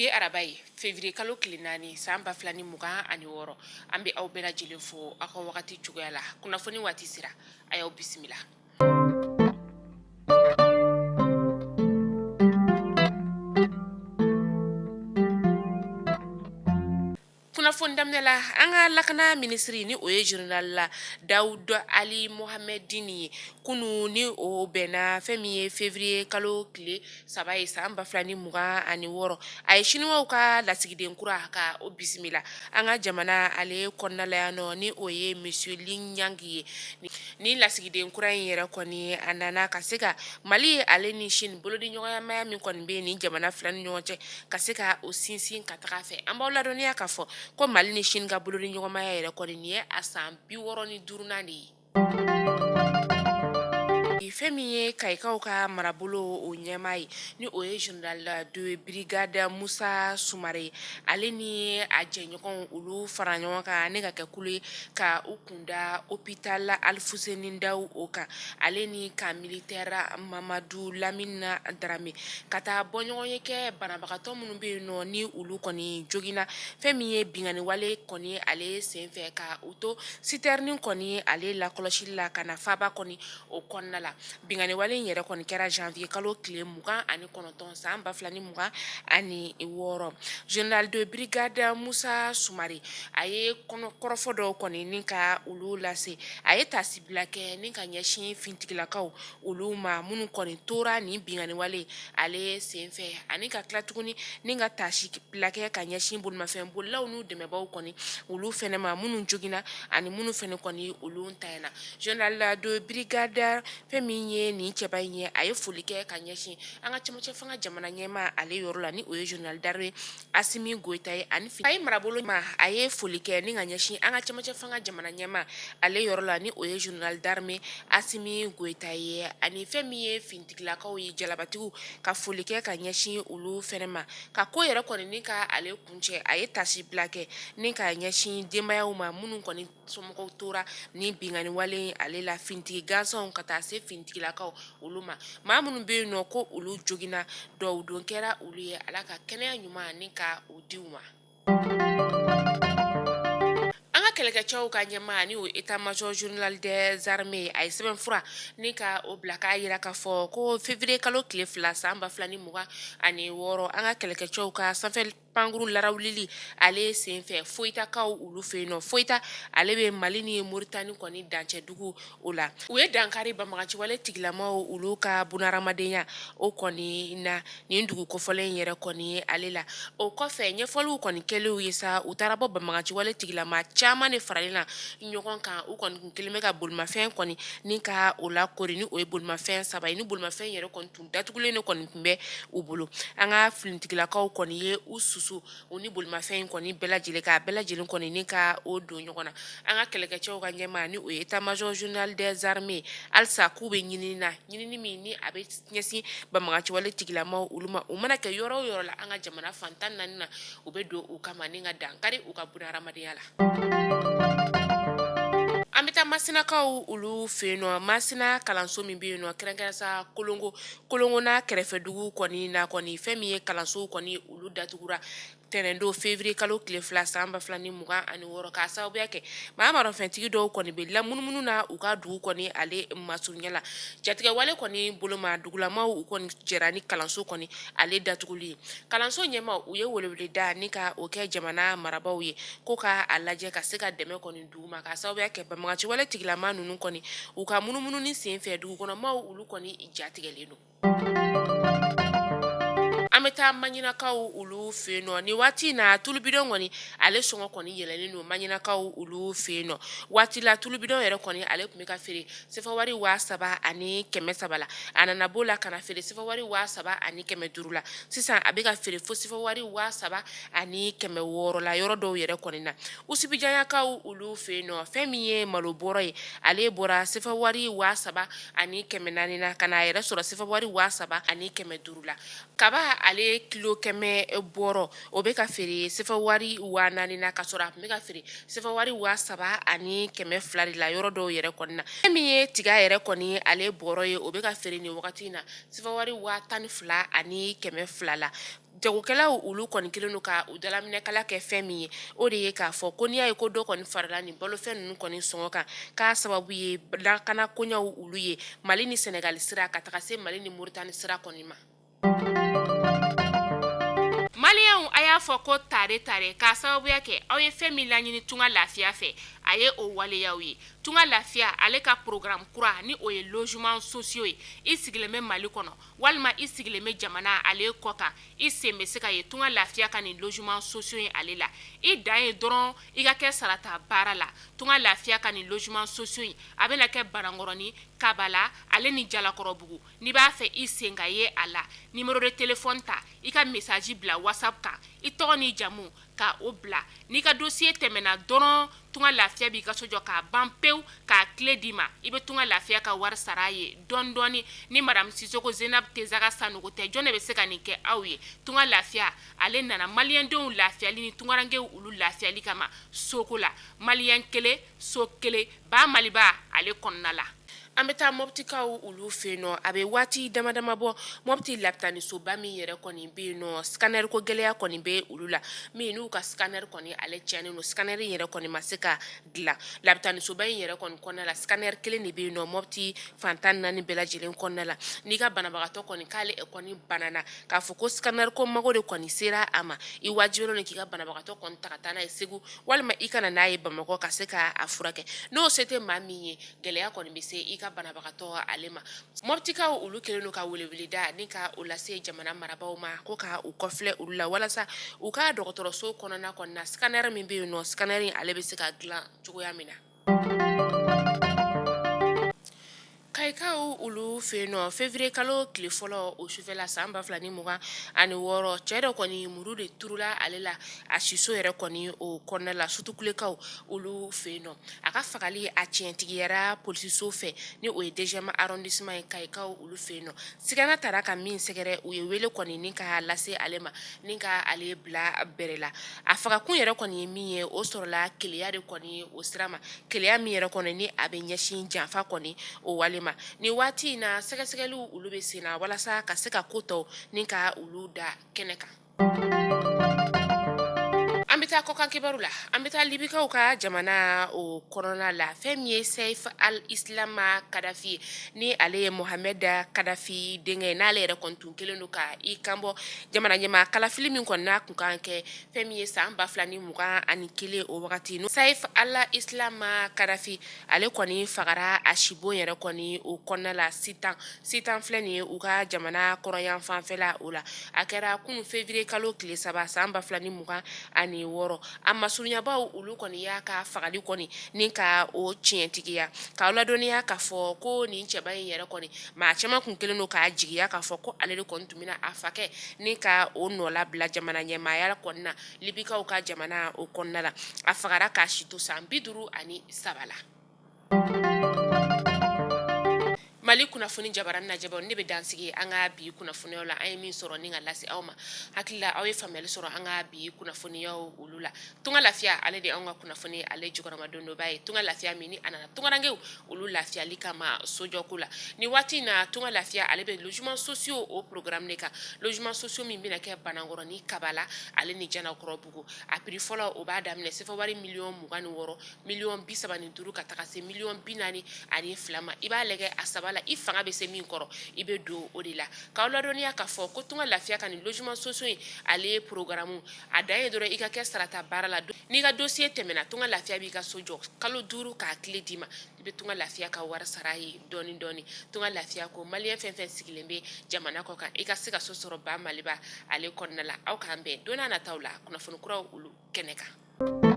Bi ye araba ye, février kalo tile 4 san 2026. An bɛ aw bɛɛ lajɛlen fo aw ka wagati cogoya la. Kunnafoni waati sera, a y'aw bisimila. Kunnafoni daminɛ la, an ka lakana minisiri ni o ye général Dawudu Ali Mohamedini ye, kunun ni o bɛnna fɛn min ye février kalo tile 3 ye san 2026, a ye siniwaw ka lasigiden kura ka o bisimila an ka jamana ale kɔnɔna la yan nɔ, ni o ye monsieur Lin Yang ye. Ni lasigiden kura in yɛrɛ kɔni, a nana ka se ka Mali ale ni Chine bolodiɲɔgɔnmaya min kɔni bɛ nin jamana fila ni ɲɔgɔn cɛ, ka se ka o sinsin ka taga fɛ. An b'aw ladɔnniya k'a fɔ ko Mali ni Chine ka bolodiɲɔgɔnmaya yɛrɛ kɔni, nin ye a san 65nan de ye. Fɛn min ye Kayikaw ka marabolo o ɲɛmaa ye, ni o ye général de brigade Musa Sumare, ale ni a jɛɲɔgɔnw olu fara ɲɔgɔn kan ni ka kɛ kulu ye ka u kunda hôpital Alifuseni Daw o kan, ale ni camp militaire Mamadu Lamine Darame, ka taa bɔ ɲɔgɔn ye kɛ banabagatɔ minnu bɛ yen nɔ, ni olu kɔni joginna fɛn min ye binkanni wale kɔni ale senfɛ, ka u to citerne kɔni ale lakɔlɔsili la ka na faaba kɔni o kɔnɔna la. Binkanni wale in yɛrɛ kɔni kɛra janvier kalo tile 29 san 2026. Général de brigade Musa Sumare, a ye kɔrɔfɔ dɔw kɔni ni ka olu lase. A ye taasibila kɛ ni ka ɲɛsin finitigilakaw olu ma minnu kɔni tora nin binkanni wale ale senfɛ, ani ka tila tuguni ni ka taasibila kɛ ka ɲɛsin bolimafɛn bolilaw n'u dɛmɛbaaw kɔni olu fɛnɛ ma, minnu joginna ani minnu fɛnɛ kɔni olu ntanyana. Général de brigade fɛn min ye nin cɛba in ye, a ye foli kɛ ka ɲɛsin an ka cɛmancɛ fanga jamana ɲɛmaa ale yɔrɔ la, ni o ye général d'armée Asimi Goyita ye, ani Kayi marabolo ma. A ye foli kɛ ni ka ɲɛsin an ka cɛmancɛ fanga jamana ɲɛmaa ale yɔrɔ la, ni o ye général d'armée Asimi Goyita ye, ani fɛn min ye finitigilakaw ye, jalabatigiw, ka foli kɛ ka ɲɛsin olu fɛnɛ ma. Ka ko yɛrɛ kɔni ni ka ale kuncɛ, a ye taasibila kɛ ni ka ɲɛsin denbayaw ma minnu kɔni somɔgɔw tora ni binkanni wale ale la, finitigi gansanw ka taa se finitigilakaw olu ma. Maa minnu bɛ yen nɔ ko olu joginna, dɔw don kɛra olu ye, Ala ka kɛnɛya ɲuman ni ka o di u ma. An ka kɛlɛkɛcɛw ka ɲɛmaa, ni o état major général des armées, a ye sɛbɛnfura ni ka o bila k'a jira k'a fɔ ko février kalo tile 2 san 2026, an ka kɛlɛkɛcɛw ka sanfɛ pankurun larawulili ale senfɛ Foyitakaw olu fɛ yen nɔ. Foyita ale bɛ Mali ni Moritani kɔni dancɛ dugu o la. U ye dankari banbaganciwale tigilamaw olu ka bunahadamadenya o kɔni na nin dugu kofɔlen in yɛrɛ kɔni ale la. O kɔfɛ, ɲɛfɔliw kɔni kɛlenw ye sa, u taara bɔ banbaganciwale tigilama caman de faralen na ɲɔgɔn kan. U kɔni kun kelen bɛ ka bolimafɛn kɔni ni ka o lakori, ni o ye bolimafɛn 3 ye, ni bolimafɛn yɛrɛ kɔni tun datugulen de kɔni tun bɛ u bolo. An ka finitigilakaw kɔni ye u susu u ni bolimafɛn in kɔni bɛɛ lajɛlen, k'a bɛɛ lajɛlen kɔni ni ka o don ɲɔgɔn na. An ka kɛlɛkɛcɛw ka ɲɛmaa, ni o ye état major général des armées, halisa k'u bɛ ɲinini na, ɲinini min ni a bɛ ɲɛsin banbaganciwale tigilamaw olu ma. U mana kɛ yɔrɔ o yɔrɔ la an ka jamana fan 14 na, u bɛ don u kama ni ka dankari u ka bunahadamadenya la. An bɛ taa Masinakaw olu fɛ yen nɔ. Masina kalanso min bɛ yen nɔ, kɛrɛnkɛrɛn sa Kolongo, Kolongo n'a kɛrɛfɛ dugu kɔni na kɔni, fɛn min ye kalansow kɔni olu datugura tɛnɛndon février kalo tile 2 san 2026, k'a sababuya kɛ maa marafɛntigi dɔw kɔni bɛ lamunumunu na u ka dugu kɔni ale masurunya la. Jatigɛwale kɔni boloma, dugulamaw u kɔni jɛra ni kalanso kɔni ale datuguli ye. Kalanso ɲɛmaaw u ye weleweleda ni ka o kɛ jamana marabaaw ye ko ka a lajɛ ka se ka dɛmɛ kɔni d'u ma, k'a sababuya kɛ banbaganciwale tigilama ninnu kɔni u ka munumununi senfɛ, dugukɔnɔmaaw olu kɔni jatigɛlen don. An bɛ taa Maɲinakaw olu fɛ yen nɔ. Nin waati in na, tulubidɔn kɔni ale sɔngɔ kɔni yɛlɛlen don Maɲinakaw olu fɛ yen nɔ. Waati la, tulubidɔn yɛrɛ kɔni ale tun bɛ ka feere sefa wari 3300 la. A nana b'o la ka na feere sefa wari 3500 la. Sisan a bɛ ka feere fo sefa wari 3600 la yɔrɔ dɔw yɛrɛ kɔni na. Usubijanyakaw olu fɛ yen nɔ, fɛn min ye malo bɔrɔ ye, ale bɔra sefa wari 3400 na ka na a yɛrɛ sɔrɔ sefa wari 3500 la. Kaba ale kilo 100 bɔrɔ, o bɛ ka feere sefa wari 4000 na, ka sɔrɔ a tun bɛ ka feere sefa wari 3200 de la yɔrɔ dɔw yɛrɛ kɔni na. Fɛn min ye tiga yɛrɛ kɔni ale bɔrɔ ye, o bɛ ka feere nin wagati in na sefa wari 12200 la. Jagokɛlaw olu kɔni kɛlen don ka u dalaminɛkala kɛ fɛn min ye, o de ye k'a fɔ ko n'i y'a ye ko dɔ kɔni farala nin balofɛn ninnu kɔni sɔngɔ kan, k'a sababu ye lakana koɲaw olu ye Mali ni Senegali sira ka taga se Mali ni Moritani sira kɔni ma. Maliyɛnw, a y'a fɔ ko tare tare k'a sababuya kɛ aw ye fɛn min laɲini Tunga Lafiya fɛ, a ye o waleyaw ye. Tunga Lafiya ale ka programme kura ni o ye logement sociaux ye. I sigilen bɛ Mali kɔnɔ walima i sigilen bɛ jamana ale kɔ kan, i sen bɛ se ka ye Tunga Lafiya ka nin logement sociaux ye ale la. I dan ye dɔrɔn i ka kɛ sarata baara la. Tunga Lafiya ka nin logement sociaux in a bɛna kɛ Banankɔrɔni, Kabala ale ni Jalakɔrɔbugu. N'i b'a fɛ i sen ka ye a la, numéro de téléphone ta, i ka message bila WhatsApp kan, i tɔgɔ n'i jamu ka o bila. N'i ka dossier tɛmɛna dɔrɔn, Tunga Lafiya b'i ka so jɔ k'a ban pewu k'a clé d'i ma. I bɛ Tunga Lafiya ka wari sara a ye dɔɔni dɔɔni. Ni madame Sisoko Zenab Tezaga Sanogo tɛ, jɔn de bɛ se ka nin kɛ aw ye? Tunga Lafiya ale nana maliyɛndenw lafiyali ni tungarankew olu lafiyali kama soko la. Maliyɛn kelen, so kelen, ba Maliba ale kɔnɔna la. An bɛ taa Mɔptikaw olu fɛ yen nɔ. A bɛ waati dama dama bɔ, Mɔpti lapitanisoba min yɛrɛ kɔni bɛ yen nɔ, scanner ko gɛlɛya kɔni bɛ olu la, min n'u ka scanner kɔni ale tiɲɛnen don, scanner in yɛrɛ kɔni ma se ka dilan. Lapitanisoba in yɛrɛ kɔni kɔnɔna la, scanner kelen de bɛ yen nɔ Mɔpti fan 14 bɛɛ lajɛlen kɔnɔna la. N'i ka banabagatɔ kɔni k'ale kɔni banana k'a fɔ ko scanner ko mago de kɔni sera a ma, i wajibiyalen don k'i ka banabagatɔ kɔni ta ka taa n'a ye Segu walima i ka na n'a ye Bamakɔ ka se k'a furakɛ. N'o se tɛ maa min ye, gɛlɛya kɔni bɛ se i ka banabagatɔ ale ma. Mɔptikaw olu kɛlen don ka weleweleda ni ka o lase jamana marabaaw ma ko ka u kɔfilɛ olu la walasa u ka dɔgɔtɔrɔso kɔnɔna kɔni na, scanner min bɛ yen nɔ, scanner in ale bɛ se ka dilan cogoya min na. Kayikaw olu fɛ yen nɔ, février kalo tile fɔlɔ o sufɛla san 2026, cɛ dɔ kɔni muru de turula ale la a siso yɛrɛ kɔni o kɔnɔna la, Sutukulekaw olu fɛ yen nɔ. A ka fagali a tiɲɛtigiyara polisiso fɛ ni o ye deuxième arrondissement ye Kayikaw olu fɛ yen nɔ. Sigana taara ka min sɛgɛrɛ, u ye wele kɔni ni ka lase ale ma ni ka ale bila bɛrɛ la. A fagakun yɛrɛ kɔni ye min ye, o sɔrɔla keleya de kɔni o sira ma, keleya min yɛrɛ kɔni ni a bɛ ɲɛsin janfa kɔni o wale ma. Nin waati in na, sɛgɛsɛgɛliw olu bɛ sen na walasa ka se ka ko tɔw ni ka olu da kɛnɛ kan. An bɛ taa kɔkan kibaru la. An bɛ taa Libikaw ka jamana o kɔnɔna la. Fɛn min ye Saif al-Islam Kadafi ye, ni ale ye Mohamed Kadafi denkɛ ye, n'ale yɛrɛ kɔni tun kɛlen don ka i kanbɔ jamana ɲɛmaa kalafili min kɔni n'a tun kan kɛ fɛn min ye san 2021 o wagati. Saif al-Islam Kadafi ale kɔni fagara a sibon yɛrɛ kɔni o kɔnɔna la Sitan. Sitan filɛ nin ye u ka jamana kɔrɔyan fanfɛla o la. A kɛra kunun février kalo tile 3 san 2026. A masurunyabaw olu kɔni y'a ka fagali kɔni ni ka o tiɲɛtigiya, k'aw ladɔnniya k'a fɔ ko nin cɛba in yɛrɛ kɔni maa caman tun kɛlen don k'a jigiya k'a fɔ ko ale de kɔni tun bɛna a fakɛ ni ka o nɔlabila jamana ɲɛmaaya kɔni na Libikaw ka jamana o kɔnɔna la. A fagara k'a si to san 53 la. Mali kunnafoni jabaranin lajɛbaaw, ne bɛ dan sigi an ka bi kunnafoniyaw la. An ye min sɔrɔ ni ka lase aw ma, hakili la aw ye faamuyali sɔrɔ an ka bi kunnafoniyaw olu la. Tunga Lafiya ale de anw ka kunnafoni ale jukɔrɔmadondonba ye. Tunga Lafiya min ni a nana tungarankew olu lafiyali kama sojɔko la. Ni waati in na, Tunga Lafiya ale bɛ logement sociaux o programme de kan, logement sociaux min bɛna kɛ Banankɔrɔni, Kabala ale ni Jalakɔrɔbugu. A prix fɔlɔ o b'a daminɛ sefa wari miliyɔn 26, miliyɔn 35 ka taga se miliyɔn 42 ma. I b'a lajɛ a saba la, i fanga bɛ se min kɔrɔ, i bɛ don o de la. K'aw ladɔnniya k'a fɔ ko Tunga Lafiya ka nin logement sociaux in ale programme, a dan ye dɔrɔn i ka kɛ sarata baara la. N'i ka dossier tɛmɛna, Tunga Lafiya b'i ka so jɔ kalo 5 k'a clé d'i ma. I bɛ Tunga Lafiya ka wari sara ye dɔɔni dɔɔni. Tunga Lafiya ko maliyɛn fɛn fɛn sigilen bɛ jamana kɔ kan, i ka se ka so sɔrɔ ba Maliba ale kɔnɔna la. Aw k'an bɛn don n'a nataw la kunnafoni kuraw olu kɛnɛ kan.